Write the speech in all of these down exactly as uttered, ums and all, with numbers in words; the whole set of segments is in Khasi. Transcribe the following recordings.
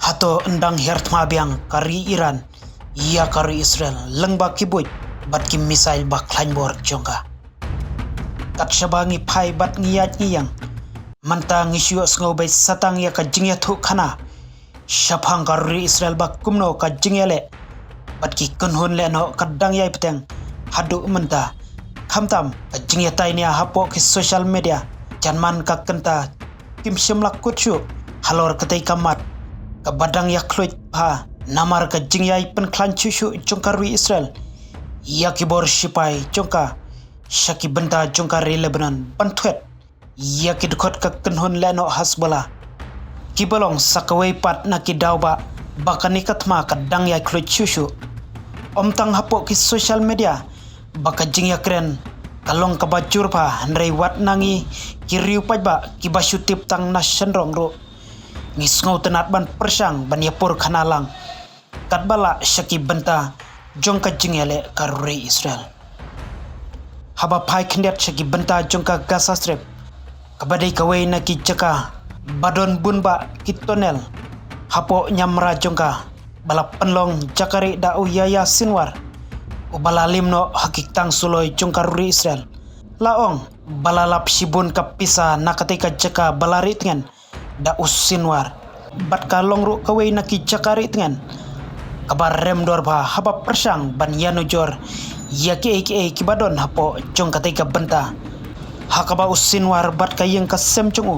Hato yn dang hiar thma biang ka ri Iran ïa ka ri Israel lyngba ki buit bad ki missile ba khlaiñ bor jong ka? Kat shaba ngi phai bad ngi ïaid ngi ïeng, mynta ngi shu ïohsngew beit satang ïa ka jingïathuhkhana shaphang ka ri Israel ba kumno ka jingïaleh bad ki kynhun lehnoh ka dang ïai bteng haduh mynta. Khamtam ka jingïatai nia hapoh ki social media, janman ka kynta kim shym la kut shuh halor katei ka mat kaba dang ïakhluit bha namar ka jingïai pynkhlaiñ shuh shuh jong ka ri Israel ïa ki bor shipai jong ka sha ki bynta jong ka ri Lebanon ban thwet ïa ki dkhot ka kynhun lehnoh Hezbollah, kiba long sa kawei pat na ki daw ba, ba kane ka thma ka dang ïai khluit shuh shuh. Ym tang hapoh ki social media ba ka jingïakren ka long kaba jur bha, hynrei wat na ngi ki riew paidbah kiba shu tip tang na shynrong ruh, ngi sngewtynnat ban pyrshang ban ïapyrkhana lang katba lah sha ki bynta jong ka jingïaleh ka ri Israel. Haba phai khyndiat sha ki bynta jong ka Gaza Strip, kaba dei kawei na ki jaka ba don bun bah ki tunnel hapoh ñiamra jong ka, ba la pynlong jakarieh da u Yahya Sinwar, uba la lehnoh ha ki tang suloi jong ka ri Israel. La ong ba la lap shibun ka pisa na katei ka jaka ba la rieh tngen da u Sinwar, bad ka long ruh kawei na ki jaka rieh tngen kaba rem dor bha haba pyrshang ban ïanujor ïa kiei kiei kiba don hapoh jong katei ka bynta, ha kaba u Sinwar bad ka ïing ka sem jong u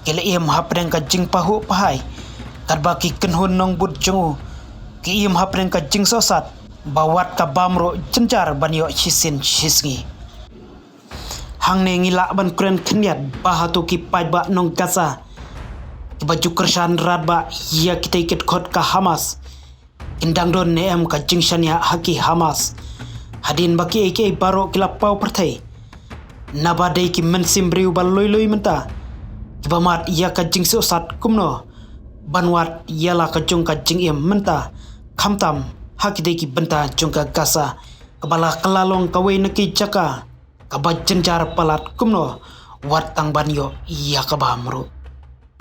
ki la im hapdeng ka jingpahuh pahai, katba ki kynhun nongbud jong u ki im hapdeng ka jingsohsat ba wat ka bam ruh jynjar ban ïoh shisien shisngi. Hangne ngi lah ban kren khyndiat ba hato ki paidbah nong Gaza kiba ju kyrshan radbah ïa kitei ki dkhot ka Hamas kin dang don ne em ka jingshaniah ha ki Hamas, hadien ba kiei kiei baroh ki la paw pyrthei, naba dei ki mynsiem briew ba lui lui mynta kiba mad ïa ka jingsohsat kumno ban wad ïa la ka jong ka jingim mynta, khamtam ha kitei ki bynta jong ka Gaza kaba la kylla long kawei na ki jaka kaba jynjar palat kumno wat tang ban ïoh ïa ka bam ruh.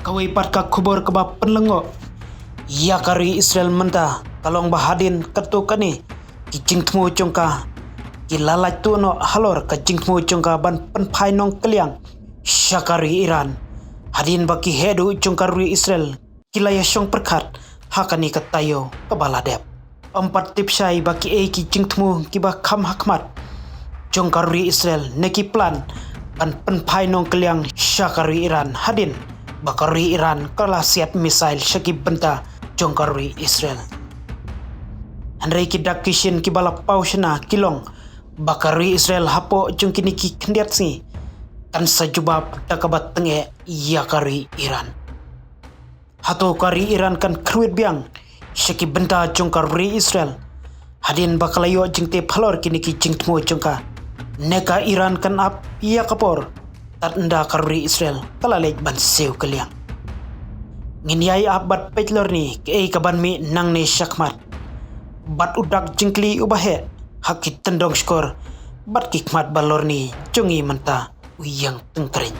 Kawei pat ka khubor kaba pynlyngngoh ïa ka ri Israel mynta ka long ba hadien katto katne ki jingthmu jong ka ki la lait tuh noh halor ka jingthmu jong ka ban pynphai nongkylliang sha ka ri Iran, hadien ba ki heh duh jong ka ri Israel ki la ïashong pyrkhat ha kane ka taïew kaba la dep. Ym pat tip shai ba kiei ki jingthmu kiba kham ha khmat jong ka ri Israel ne ki plan ban pynphai nongkylliang sha ka ri Iran, hadien ba ka ri Iran ka la siat missile sha ki bynta jong ka ri Israel. Hynrei ki dak ki shin kiba la paw shna ki long ba ka ri Israel hapoh jong kine ki khyndiat sngi kan sa jubab da kaba tyngeh ïa ka ri Iran. Hato ka ri Iran kan kyrwit biang sha ki bynta jong ka ri Israel, hadien ba ka la ïoh jingtip halor kine ki jingthmu jong ka, ne ka Iran kan ap ïa ka por tad ynda ka ri Israel ka la leit ban siew kylliang? Ngin ïai ap bad peit lorni kaei kaban mih nangne shakhmat, bad u dak jingkylli uba heh ha ki tyndong shkor bad ki khmat ba lorni jong ngi mynta, u Ïeng Tyngkreiñ.